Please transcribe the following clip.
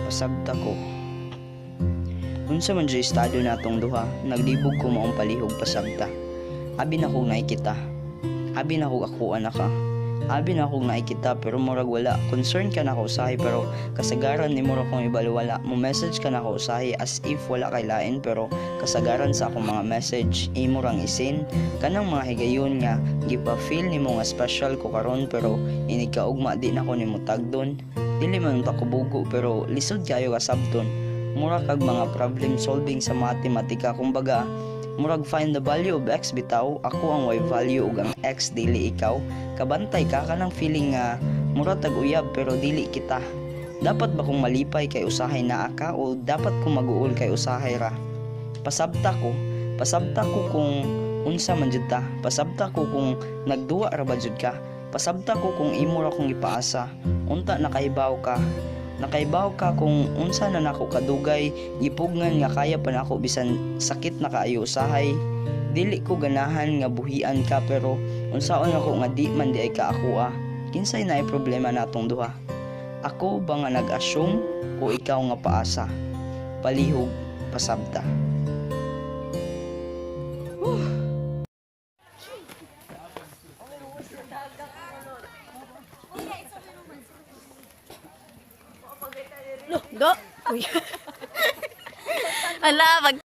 Pasabta ko. Unsa man jud estado natong duha, naglibog ko maong palihog pasabta. Abi na kog naay kita. Abi na kog akoa na ka. Abi na kog naay kita pero murag wala. Concern ka nako usahay pero kasagaran nimo ra kong ibaliwala. Mo message ka nako usahay as if wala kay lain pero kasagaran sa akong mga message imo rang i-seen. Kanang mga higayon nga gipa-feel nimo nga special ko karon pero inig kaugma di nako nimo tagdon. Dili man ta ko bugo pero lisod kayo ka sabton. Mura kag mga problem solving sa matematika, kumbaga murag find the value of x bitaw. Ako ang y value ug ang x dili ikaw. Kabantay ka, kanang feeling nga mura tag uyab pero dili kita. Dapat ba kong malipay kay usahay naa ka o dapat kong maguol kay usahay ra? Pasabta ko, pasabta ko kung unsa man jud ta. Pasabta ko kung nagduwa ra ba jud ka. Pasabta ko kung imo ra kong ipaasa. Unta nakahibaw ka. Nakaibaw ka kung unsa na nako kadugay gipugnan nga kaya pa nako bisan sakit na kaayo usahay. Dili ko ganahan nga buhian ka pero unsaon ako nga di man di ay ka akoa? Kinsay naay problema natong duha? Ako ba nga nag-assume o ikaw nga paasa? Palihog pasabta. Go! Uy. Ala, pag